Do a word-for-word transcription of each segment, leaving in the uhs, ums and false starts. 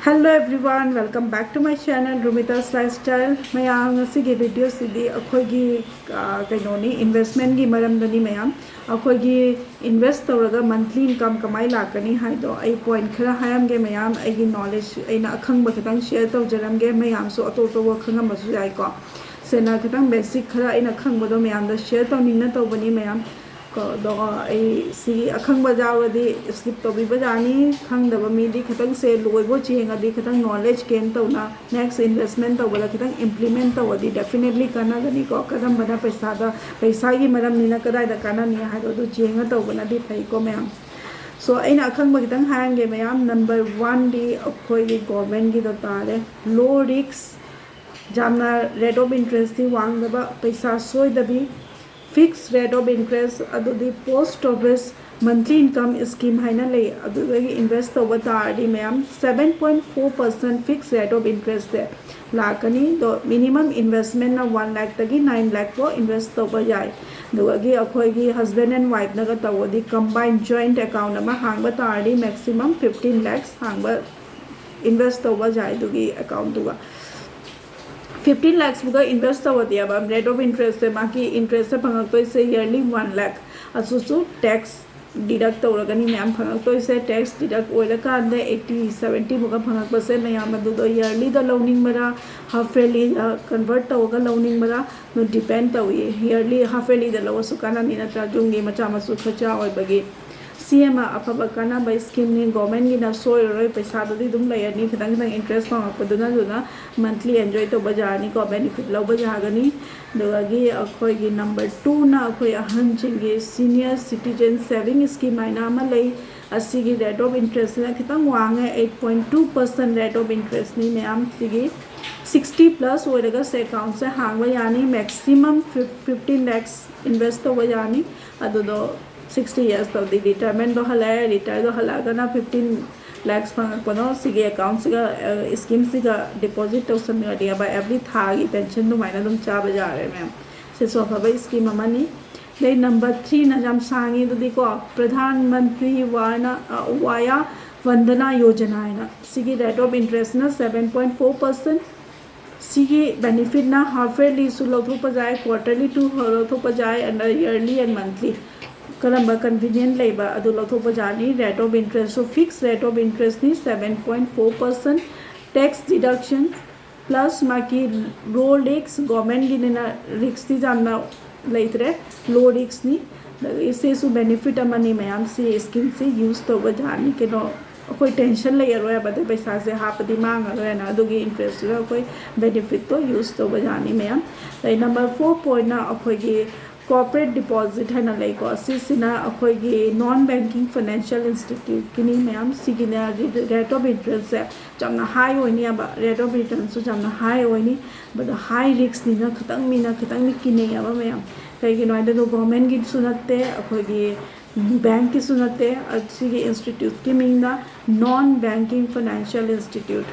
Hello everyone, welcome back to my channel Rumita's Lifestyle. ꯃꯌꯥꯝ, ꯉꯁꯤꯒꯤ ꯚꯤꯗꯤꯑꯣꯁꯤꯗꯤ ꯑꯩꯈꯣꯏꯒꯤ ꯑ, ꯀꯩꯅꯣꯅꯤ, ꯏꯟꯚꯦꯁꯃꯦꯟꯒꯤ ꯃꯔꯝꯗꯅꯤ꯫ ꯃꯌꯥꯝ, ꯑꯩꯈꯣꯏꯒꯤ ꯏꯟꯚꯦꯁ ꯇꯧꯔꯒ ꯃꯟꯊꯂꯤ ꯏꯟꯀꯝ ꯀꯃꯥꯏꯅ ꯂꯥꯛꯀꯅꯤ ꯍꯥꯏꯗꯣ ꯑꯩ ꯄꯣꯏꯟꯠ ꯈꯔ ꯍꯥꯏꯔꯝꯒꯦ꯫ ꯃꯌꯥꯝ, ꯑꯩꯒꯤ ꯅꯣꯂꯦꯖ, ꯑꯩꯅ ꯑꯈꯪꯕ ꯈꯤꯇꯪ ꯁꯤꯌꯔ ꯇꯧꯖꯔꯝꯒꯦ꯫ ꯃꯌꯥꯝꯁꯨ ꯑꯇꯣꯞ ꯑꯇꯣꯞꯄ ꯈꯪꯉꯝꯕꯁꯨ ꯌꯥꯏꯀꯣ꯫ ꯁꯦꯅ ꯈꯤꯇꯪ ꯕꯦꯁꯤꯛ ꯈꯔ ꯑꯩꯅ ꯈꯪꯕꯗꯣ ꯃꯌꯥꯝꯗ ꯁꯤꯌꯔ ꯇꯧꯅꯤꯡꯅ ꯇꯧꯕꯅꯤ꯫ ꯃꯌꯥꯝ, ꯀꯣ, ꯑꯗꯣ ꯑꯩ ꯁꯤꯒꯤ ꯑꯈꯪꯕ ꯌꯥꯎꯔꯗꯤ ꯁ꯭ꯀꯤꯞ ꯇꯧꯕꯤꯕ ꯌꯥꯅꯤ꯫ ꯈꯪꯗꯕ ꯃꯤꯗꯤ ꯈꯤꯇꯪꯁꯦ ꯂꯣꯏꯕ ꯌꯦꯡꯉꯗꯤ ꯈꯤꯇꯪ ꯅꯣꯂꯦꯖ ꯒꯦꯟ ꯇꯧꯅ ꯅꯦꯛꯁ ꯏꯟꯚꯦꯁꯃꯦꯟ ꯇꯧꯕꯗ ꯈꯤꯇꯪ ꯏꯝꯄ꯭ꯂꯤꯃꯦꯟ ꯇꯧꯔꯗꯤ ꯗꯦꯐꯤꯅꯦꯠꯂꯤ ꯀꯥꯟꯅꯒꯅꯤꯀꯣ꯫ ꯀꯔꯝꯕꯅ ꯄꯩꯁꯥꯗ, ꯄꯩꯁꯥꯒꯤ ꯃꯔꯝꯅꯤꯅ ꯀꯗꯥꯏꯗ ꯀꯥꯟꯅꯅꯤ ꯍꯥꯏꯗꯣ ꯑꯗꯨ ꯌꯦꯡꯉ ꯇꯧꯕꯅꯗꯤ ꯐꯩꯀꯣ ꯃꯌꯥꯝ꯫ ꯁꯣ, ꯑꯩꯅ ꯑꯈꯪꯕ ꯈꯤꯇꯪ ꯍꯥꯏꯔꯝꯒꯦ ꯃꯌꯥꯝ꯫ ꯅꯝꯕꯔ ꯋꯥꯟꯗꯤ ꯑꯩꯈꯣꯏꯒꯤ ꯒꯣꯔꯃꯦꯟꯒꯤꯗꯣ ꯇꯥꯔꯦ꯫ ꯂꯣ ꯔꯤꯛꯁ, ꯌꯥꯝꯅ ꯔꯦꯠ ꯑꯣꯐ ꯏꯟꯇꯔꯦꯁꯇꯤ ꯋꯥꯡꯗꯕ, ꯄꯩꯁꯥ ꯁꯣꯏꯗꯕꯤ, ꯐꯤꯛꯁ ꯔꯦꯠ ꯑꯣꯐ ꯏꯟꯇꯔꯦꯁ, ꯑꯗꯨꯗꯤ post office monthly income scheme ꯍꯥꯏꯅ ꯂꯩ꯫ ꯑꯗꯨꯗꯒꯤ ꯏꯟꯚꯦꯁ ꯇꯧꯕ ꯇꯥꯔꯗꯤ ꯃꯌꯥꯝ, seven point four percent fix rate of ꯏꯟꯇꯔꯦꯁꯁꯦ ꯂꯥꯛꯀꯅꯤ꯫ ꯑꯗꯣ ꯃꯤꯅꯤꯃꯝ ꯏꯟꯚꯦꯁꯃꯦꯟꯅ ꯋꯥꯟ ꯂꯥꯛꯇꯒꯤ ꯅꯥꯏꯟ ꯂꯥꯛꯐꯥꯎ ꯏꯟꯚꯦꯁ ꯇꯧꯕ ꯌꯥꯏ꯫ ꯑꯗꯨꯗꯒꯤ ꯑꯩꯈꯣꯏꯒꯤ ꯍꯁꯕꯦꯟ ꯑꯦꯟ ꯋꯥꯏꯐꯅꯒ ꯇꯧꯔꯗꯤ ꯀꯝꯕꯥꯏꯟ ꯖꯣꯏꯟꯠ ꯑꯦꯀꯥꯎꯟ ꯑꯃ ꯍꯥꯡꯕ ꯇꯥꯔꯗꯤ ꯃꯦꯛꯁꯤꯃꯝ ꯐꯤꯐꯇꯤꯟ ꯂꯥꯛꯁ ꯍꯥꯡꯕ, ꯏꯟꯚꯦꯁ ꯇꯧꯕ ꯌꯥꯏ ꯑꯗꯨꯒꯤ ꯑꯦꯀꯥꯎꯟꯗꯨꯒ꯫ ꯐꯤꯐꯇꯤꯟ ꯂꯥꯛꯁꯃꯨꯛꯀ ꯏꯟꯚꯦꯁ ꯇꯧꯔꯗꯤꯕ, ꯔꯦꯠ ꯑꯣꯐ ꯏꯟꯇꯔꯦꯁꯁꯦ, ꯃꯥꯒꯤ ꯏꯟꯇꯔꯦꯁꯁꯦ ꯐꯪꯉꯛꯇꯣꯏꯁꯦ ꯌꯔꯂꯤ ꯋꯥꯟ ꯂꯥꯛ꯫ ꯑꯗꯨꯁꯨ ꯇꯦꯛꯁ ꯗꯤꯗꯛ ꯇꯧꯔꯒꯅꯤ ꯃꯌꯥꯝ ꯐꯪꯉꯛꯇꯣꯏꯁꯦ꯫ ꯇꯦꯛꯁ ꯗꯤꯗꯛ ꯑꯣꯏꯔꯀꯥꯟꯗ ꯑꯩꯠꯇꯤ ꯁꯕꯦꯟꯇꯤꯃꯨꯛꯀ ꯐꯪꯉꯛꯄꯁꯦ ꯃꯌꯥꯝ ꯑꯗꯨꯗꯣ ꯌꯔꯂꯤꯗ ꯂꯧꯅꯤꯡꯕꯔꯥ, ꯍꯥꯐ ꯌꯔꯂꯤꯗ ꯀꯟꯚꯔꯠ ꯇꯧꯔꯒ ꯂꯧꯅꯤꯡꯕꯔꯥ, ꯑꯗꯨ ꯗꯤꯄꯦꯟ ꯇꯧꯏ꯫ ꯌꯔꯂꯤ, ꯍꯥꯐ ꯌꯔꯂꯤꯗ ꯂꯧꯔꯁꯨ ꯀꯥꯟꯅꯅꯤ, ꯅꯠꯇ꯭ꯔꯥ? ꯌꯨꯝꯒꯤ ꯃꯆꯥ ꯃꯁꯨ ꯈꯔꯆꯥ ꯑꯣꯏꯕꯒꯤ꯫ ꯁꯤ ꯑꯃ ꯑꯐꯕ ꯀꯥꯟꯅꯕ ꯁ꯭ꯀꯤꯝꯅꯤ꯫ ꯒꯣꯔꯃꯦꯟꯒꯤꯅ ꯁꯣꯏꯔꯔꯣꯏ, ꯄꯩꯁꯥꯗꯨꯗꯤ ꯑꯗꯨꯝ ꯂꯩꯔꯅꯤ, ꯈꯤꯇꯪ ꯈꯤꯇꯪ ꯏꯟꯇꯔꯦꯁ ꯐꯪꯉꯛꯄꯗꯨꯅ ꯑꯗꯨꯅ ꯃꯟꯊꯂꯤ ꯑꯦꯟꯖꯣꯏ ꯇꯧꯕ ꯌꯥꯔꯅꯤꯀꯣ, ꯕꯦꯅꯤꯐꯤꯠ ꯂꯧꯕ ꯌꯥꯒꯅꯤ꯫ ꯑꯗꯨꯗꯒꯤ ꯑꯩꯈꯣꯏꯒꯤ ꯅꯝꯕꯔ ꯇꯨꯅ ꯑꯩꯈꯣꯏ ꯑꯍꯟꯁꯤꯡꯒꯤ ꯁꯤꯅꯤꯌꯔ ꯁꯤꯇꯤꯖꯟ ꯁꯦꯚꯤꯡ ꯁ꯭ꯀꯤꯝ ꯍꯥꯏꯅ ꯑꯃ ꯂꯩ꯫ ꯑꯁꯤꯒꯤ ꯔꯦꯠ ꯑꯣꯐ ꯏꯟꯇꯔꯦꯁꯁꯤꯅ ꯈꯤꯇꯪ ꯋꯥꯡꯉꯦ, eight point two percent rate of ꯏꯟꯇꯔꯦꯁꯅꯤ ꯃꯌꯥꯝ꯫ ꯁꯤꯒꯤ ꯁꯤꯛꯁꯇꯤ ꯄ꯭ꯂꯁ ꯑꯣꯏꯔꯒꯁꯨ ꯑꯦꯀꯥꯎꯟꯁꯦ ꯍꯥꯡꯕ ꯌꯥꯅꯤ, ꯃꯦꯛꯁꯤꯃꯝ ꯐꯤꯐꯇꯤꯟ ꯂꯥꯛꯁ ꯏꯟꯚꯦꯁ ꯇꯧꯕ ꯌꯥꯅꯤ꯫ ꯑꯗꯨꯗꯣ ꯁꯤꯛꯁꯇꯤ ꯌꯔꯁ ꯇꯧꯗꯤ ꯔꯤꯇꯥꯌꯔꯃꯦꯟꯗꯣ ꯍꯜꯂꯛꯑꯦ, ꯔꯤꯇꯥꯌꯔꯗꯣ ꯍꯜꯂꯛꯑꯒꯅ ꯐꯤꯐꯇꯤꯟ ꯂꯥꯛꯁ ꯐꯪꯉꯛꯄꯗꯣ ꯁꯤꯒꯤ ꯑꯦꯀꯥꯎꯟꯁꯤꯒ, ꯑ, ꯁ꯭ꯀꯤꯝꯁꯤꯒ ꯗꯤꯄꯣꯖꯤꯠ ꯇꯧꯁꯟꯈ꯭ꯔꯗꯤꯕ ꯑꯦꯕ꯭ꯔꯤ ꯊꯥꯒꯤ ꯄꯦꯟꯁꯟ ꯑꯗꯨꯃꯥꯏꯅ ꯑꯗꯨꯝ ꯆꯥꯕ ꯌꯥꯔꯦ ꯃꯌꯥꯝ꯫ ꯁꯤꯁꯨ ꯑꯐꯕ ꯁ꯭ꯀꯤꯝ ꯑꯃꯅꯤ꯫ ꯑꯗꯩ ꯅꯝꯕꯔ ꯊ꯭ꯔꯤꯅ ꯌꯥꯝ ꯁꯥꯡꯉꯤ ꯑꯗꯨꯗꯤꯀꯣ, ꯄ꯭ꯔꯙꯥꯟ ꯃꯟꯇ꯭ꯔꯤ ꯋꯥꯅ, ꯑ, ꯋꯥꯌꯥ ꯕꯟꯗꯅꯥ ꯌꯣꯖꯅꯥ ꯍꯥꯏꯅ꯫ ꯁꯤꯒꯤ rate of interest ꯅ seven point four percent꯫ ꯁꯤꯒꯤ benefit ꯅ half yearly ꯁꯨ ꯂꯧꯊꯣꯛꯄ ꯌꯥꯏ, quarterly ꯇꯨ ꯂꯧꯊꯣꯛꯄ ꯌꯥꯏ, and yearly and monthly꯫ ꯀꯔꯝꯕ convenient ꯂꯩꯕ ꯑꯗꯨ ꯂꯧꯊꯣꯛꯄ ꯌꯥꯅꯤ꯫ Rate of interest ꯁꯨ fixed rate of interest ꯅꯤ, seven point four percent꯫ Tax deduction plus ꯃꯥꯒꯤ low risk, government ꯒꯤꯅꯤꯅ risk T ꯌꯥꯝꯅ ꯂꯩꯇ꯭ꯔꯦ, low risk ꯅꯤ꯫ ꯑꯗꯒꯤ ꯁꯤꯁꯨ benefit ꯑꯃꯅꯤ ꯃꯌꯥꯝ, ꯁꯤ scheme ꯁꯤ use ꯇꯧꯕ ꯌꯥꯅꯤ꯫ ꯀꯩꯅꯣ, ꯑꯩꯈꯣꯏ tension ꯂꯩꯔꯔꯣꯏ ꯍꯥꯏꯕ, ꯑꯗꯩ ꯄꯩꯁꯥꯁꯦ ꯍꯥꯞꯄꯗꯤ ꯃꯥꯡꯉꯔꯣꯏꯅ, ꯑꯗꯨꯒꯤ interest ꯇꯨꯅ ꯑꯩꯈꯣꯏ benefit ꯇꯣ use ꯇꯧꯕ ꯌꯥꯅꯤ ꯃꯌꯥꯝ꯫ ꯑꯗꯩ number four point ꯅ ꯑꯩꯈꯣꯏꯒꯤ corporate deposit ꯍꯥꯏꯅ ꯂꯩꯀꯣ, ꯁꯤꯁꯤꯅ ꯑꯩꯈꯣꯏꯒꯤ non banking financial institute ꯀꯤꯅꯤ ꯃꯌꯥꯝ꯫ ꯁꯤꯒꯤꯅ rate of interest ꯁꯦ ꯌꯥꯝꯅ high ꯑꯣꯏꯅꯤꯕ, rate of return ꯁꯨ ꯌꯥꯝꯅ high ꯑꯣꯏꯅꯤ꯫ But high risk ꯅꯤꯅ ꯈꯤꯇꯪ ꯃꯤꯅ ꯈꯤꯇꯪꯗꯤ ꯀꯤꯅꯩꯌꯦꯕ ꯃꯌꯥꯝ꯫ ꯀꯩꯒꯤꯅꯣ ꯍꯥꯏꯗ government ꯒꯤꯁꯨ ꯅꯠꯇꯦ, ꯑꯩꯈꯣꯏꯒꯤ bank ꯀꯤꯁꯨ ꯅꯠꯇꯦ꯫ ꯑꯁꯤꯒꯤ institute ꯀꯤ ꯃꯤꯡꯅ non banking financial institute꯫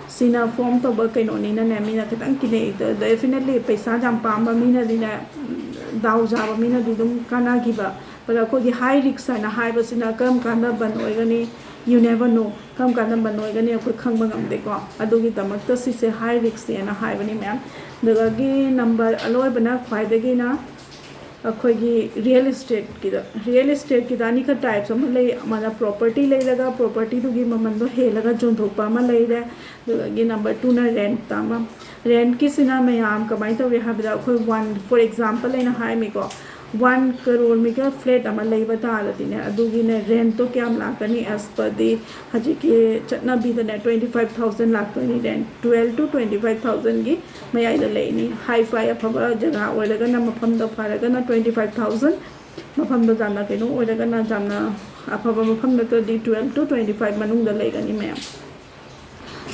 ꯁꯤꯅ form ꯇꯧꯕ ꯀꯩꯅꯣꯅꯤꯅꯅꯦ, ꯃꯤꯅ ꯈꯤꯇꯪ ꯀꯤꯅꯩ꯫ Definitely ꯄꯩꯁꯥ ꯌꯥꯝ ꯄꯥꯝꯕ ꯃꯤꯅꯗꯤꯅꯦ, ꯗꯥꯎ ꯌꯥꯕ ꯃꯤꯅꯗꯤ ꯑꯗꯨꯝ ꯀꯥꯟꯅꯈꯤꯕ꯫ But ꯑꯩꯈꯣꯏꯒꯤ high risk ꯍꯥꯏꯅ ꯍꯥꯏꯕꯁꯤꯅ ꯀꯔꯝ ꯀꯥꯟꯗ ꯕꯟ ꯑꯣꯏꯒꯅꯤ, you never know, ꯀꯔꯝ ꯀꯥꯟꯗ ꯕꯟ ꯑꯣꯏꯒꯅꯤ ꯑꯩꯈꯣꯏ ꯈꯪꯕ ꯉꯝꯗꯦꯀꯣ꯫ ꯑꯗꯨꯒꯤꯗꯃꯛꯇ ꯁꯤꯁꯦ high risk ꯅꯦꯅ ꯍꯥꯏꯕꯅꯤ ꯃꯌꯥꯝ꯫ ꯑꯗꯨꯗꯒꯤ number ꯑꯂꯣꯏꯕꯅ ꯈ꯭ꯋꯥꯏꯗꯒꯤꯅ ꯑꯩꯈꯣꯏꯒꯤ real estate ꯀꯤꯗ꯫ Real estate ꯀꯤꯗ ꯑꯅꯤꯈꯛ types ꯑꯃ ꯂꯩ꯫ ꯑꯃꯅ property ꯂꯩꯔꯒ property ꯗꯨꯒꯤ ꯃꯃꯟꯗꯣ ꯍꯦꯜꯂꯒ ꯌꯣꯟꯊꯣꯛꯄ ꯑꯃ ꯂꯩꯔꯦ꯫ ꯑꯗꯨꯗꯒꯤ number two ꯅ rent ꯑꯃ꯫ Rent ꯀꯤꯁꯤꯅ ꯃꯌꯥꯝ ꯀꯃꯥꯏꯅ ꯇꯧꯔꯤ ꯍꯥꯏꯕꯗ, ꯑꯩꯈꯣꯏ one, for example ꯑꯩꯅ ꯍꯥꯏꯃꯤꯀꯣ, one crore ꯃꯤꯒ flat ꯑꯃ ꯂꯩꯕ ꯇꯥꯔꯗꯤꯅꯦ, ꯑꯗꯨꯒꯤꯅꯦ rent ꯇꯣ ꯀꯌꯥꯝ ꯂꯥꯛꯀꯅꯤ? As per the ꯍꯧꯖꯤꯛꯀꯤ ꯆꯠꯅꯕꯤꯗꯅꯦ, twenty five thousand ꯂꯥꯛꯇꯣꯏꯅꯤ rent꯫ Twelve to twenty five thousand ꯒꯤ ꯃꯌꯥꯏꯗ ꯂꯩꯅꯤ꯫ Hi-fi ꯑꯐꯕ ꯖꯒꯥ ꯑꯣꯏꯔꯒꯅ, ꯃꯐꯝꯗꯣ ꯐꯔꯒꯅ twenty five thousand, ꯃꯐꯝꯗꯣ ꯌꯥꯝꯅ ꯀꯩꯅꯣ ꯑꯣꯏꯔꯒꯅ, ꯌꯥꯝꯅ ꯑꯐꯕ ꯃꯐꯝ ꯅꯠꯇ꯭ꯔꯗꯤ twelve to twenty five ꯃꯅꯨꯡꯗ ꯂꯩꯒꯅꯤ ꯃꯌꯥꯝ꯫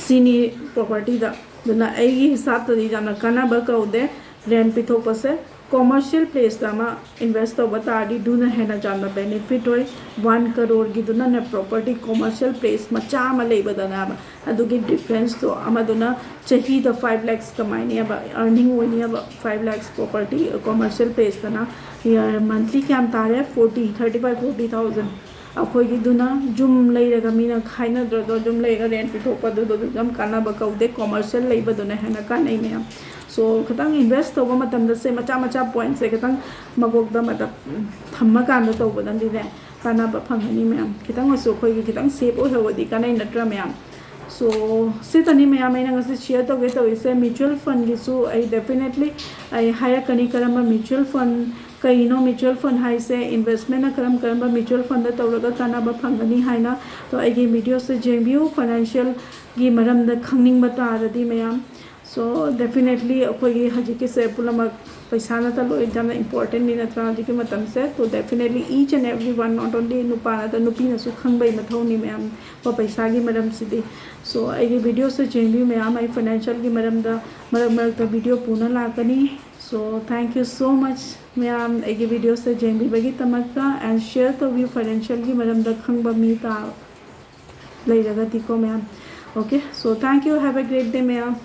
ꯁꯤꯅꯤ property ꯗ꯫ ꯑꯗꯨꯅ ꯑꯩꯒꯤ ꯍꯤꯁꯥꯞꯇꯗꯤ ꯌꯥꯝꯅ ꯀꯥꯟꯅꯕ ꯀꯧꯗꯦ rent ꯄꯤꯊꯣꯛꯄꯁꯦ꯫ Commercial place ꯇ ꯑꯃ invest ꯇꯧꯕ ꯇꯥꯔꯗꯤ ꯑꯗꯨꯅ ꯍꯦꯟꯅ ꯌꯥꯝꯅ benefit ꯑꯣꯏ꯫ One crore ꯒꯤꯗꯨꯅꯅꯦ property commercial place ꯃꯆꯥ ꯑꯃ ꯂꯩꯕꯗꯅꯦꯕ, ꯑꯗꯨꯒꯤ difference ꯇꯣ꯫ ꯑꯃꯗꯨꯅ ꯆꯍꯤꯗ five lakhs ꯀꯃꯥꯏꯅꯦꯕ earning ꯑꯣꯏꯅꯦꯕ, five lakhs property commercial place ꯇꯅ꯫ Year monthly ꯀꯌꯥꯝ ꯇꯥꯔꯦ? Forty, thirty five, forty thousand꯫ ꯑꯩꯈꯣꯏꯒꯤꯗꯨꯅ ꯌꯨꯝ ꯂꯩꯔꯒ ꯃꯤꯅ ꯈꯥꯏꯅꯗ꯭ꯔꯗꯣ, ꯌꯨꯝ ꯂꯩꯔꯒ ꯔꯦꯟ ꯄꯤꯊꯣꯛꯄꯗꯨꯗꯣ ꯑꯗꯨ ꯌꯥꯝ ꯀꯥꯟꯅꯕ ꯀꯧꯗꯦ, ꯀꯣꯃꯔꯁꯤꯌꯦꯜ ꯂꯩꯕꯗꯨꯅ ꯍꯦꯟꯅ ꯀꯥꯟꯅꯩ ꯃꯌꯥꯝ꯫ ꯁꯣ ꯈꯤꯇꯪ ꯏꯟꯚꯦꯁ ꯇꯧꯕ ꯃꯇꯝꯗ ꯁꯦ ꯃꯆꯥ ꯃꯆꯥ ꯄꯣꯏꯟꯠꯁꯦ ꯈꯤꯇꯪ ꯃꯀꯣꯛꯇ ꯃꯇꯝ ꯊꯝꯃꯀꯥꯟꯗ ꯇꯧꯕꯗꯗꯤꯅꯦ ꯀꯥꯟꯅꯕ ꯐꯪꯒꯅꯤ ꯃꯌꯥꯝ꯫ ꯈꯤꯇꯪ ꯑꯣꯏꯁꯨ ꯑꯩꯈꯣꯏꯒꯤ ꯈꯤꯇꯪ ꯁꯦꯞ ꯑꯣꯏꯍꯧꯔꯗꯤ ꯀꯥꯟꯅꯩ ꯅꯠꯇ꯭ꯔꯥ ꯃꯌꯥꯝ? ꯁꯣ ꯁꯤꯇꯅꯤ ꯃꯌꯥꯝ ꯑꯩꯅ ꯉꯁꯤ ꯁꯤꯌꯔ ꯇꯧꯒꯦ ꯇꯧꯔꯤꯁꯦ꯫ ꯃ꯭ꯌꯨꯆꯨꯋꯦꯜ ꯐꯟꯒꯤꯁꯨ ꯑꯩ ꯗꯦꯐꯤꯅꯦꯠꯂꯤ ꯑꯩ ꯍꯥꯏꯔꯛꯀꯅꯤ ꯀꯔꯝꯕ ꯃ꯭ꯌꯨꯆꯨꯋꯦꯜ ꯐꯟ, ꯀꯩꯅꯣ ꯃ꯭ꯌꯨꯆꯨꯋꯦꯜ ꯐꯟ ꯍꯥꯏꯁꯦ, ꯏꯟꯚꯦꯁꯃꯦꯟꯅ ꯀꯔꯝ ꯀꯔꯝꯕ ꯃ꯭ꯌꯨꯆꯨꯋꯦꯜ ꯐꯟꯗ ꯇꯧꯔꯒ ꯀꯥꯟꯅꯕ ꯐꯪꯒꯅꯤ ꯍꯥꯏꯅ꯫ ꯑꯗꯣ ꯑꯩꯒꯤ ꯚꯤꯗꯤꯑꯣꯁꯦ ꯌꯦꯡꯕꯤꯌꯨ, ꯐꯥꯏꯅꯥꯟꯁꯤꯌꯦꯜꯒꯤ ꯃꯔꯝꯗ ꯈꯪꯅꯤꯡꯕ ꯇꯥꯔꯗꯤ ꯃꯌꯥꯝ꯫ ꯁꯣ ꯗꯦꯐꯤꯅꯦꯠꯂꯤ ꯑꯩꯈꯣꯏꯒꯤ ꯍꯧꯖꯤꯛꯀꯤꯁꯦ ꯄꯨꯝꯅꯃꯛ ꯄꯩꯁꯥ ꯅꯠꯇ ꯂꯣꯏ ꯌꯥꯝꯅ ꯏꯝꯄꯣꯔꯇꯦꯟꯅꯤ ꯅꯠꯇ꯭ꯔꯥ ꯍꯧꯖꯤꯛꯀꯤ ꯃꯇꯝꯁꯦ? ꯇꯣ ꯗꯦꯐꯤꯅꯦꯠꯂꯤ each and every one, not only ꯅꯨꯄꯥ ꯅꯠꯇ ꯅꯨꯄꯤꯅꯁꯨ ꯈꯪꯕꯒꯤ ꯃꯊꯧꯅꯤ ꯃꯌꯥꯝ, ꯀꯣ, ꯄꯩꯁꯥꯒꯤ ꯃꯔꯝꯁꯤꯗꯤ꯫ ꯁꯣ ꯑꯩꯒꯤ ꯚꯤꯗꯤꯑꯣꯁꯦ ꯌꯦꯡꯕꯤꯌꯨ ꯃꯌꯥꯝ, ꯑꯩ ꯐꯥꯏꯅꯥꯟꯁꯤꯌꯦꯜꯒꯤ ꯃꯔꯝꯗ ꯃꯔꯛ ꯃꯔꯛꯇ ꯚꯤꯗꯤꯑꯣ ꯄꯨꯅ ꯂꯥꯛꯀꯅꯤ꯫ ꯁꯣ thank you so much ꯃꯌꯥꯝ, ꯑꯩꯒꯤ ꯚꯤꯗꯤꯑꯣꯁꯦ ꯌꯦꯡꯕꯤꯕꯒꯤꯗꯃꯛꯇ꯫ ꯑꯦꯟ ꯁꯤꯌꯔ ꯇꯧꯕꯤꯌꯨ ꯐꯥꯏꯅꯥꯟꯁꯤꯌꯦꯜꯒꯤ ꯃꯔꯝꯗ ꯈꯪꯕ ꯃꯤ ꯇꯥ ꯂꯩꯔꯒꯗꯤꯀꯣ ꯃꯌꯥꯝ꯫ Okay, so thank you, have a great day ꯃꯌꯥꯝ꯫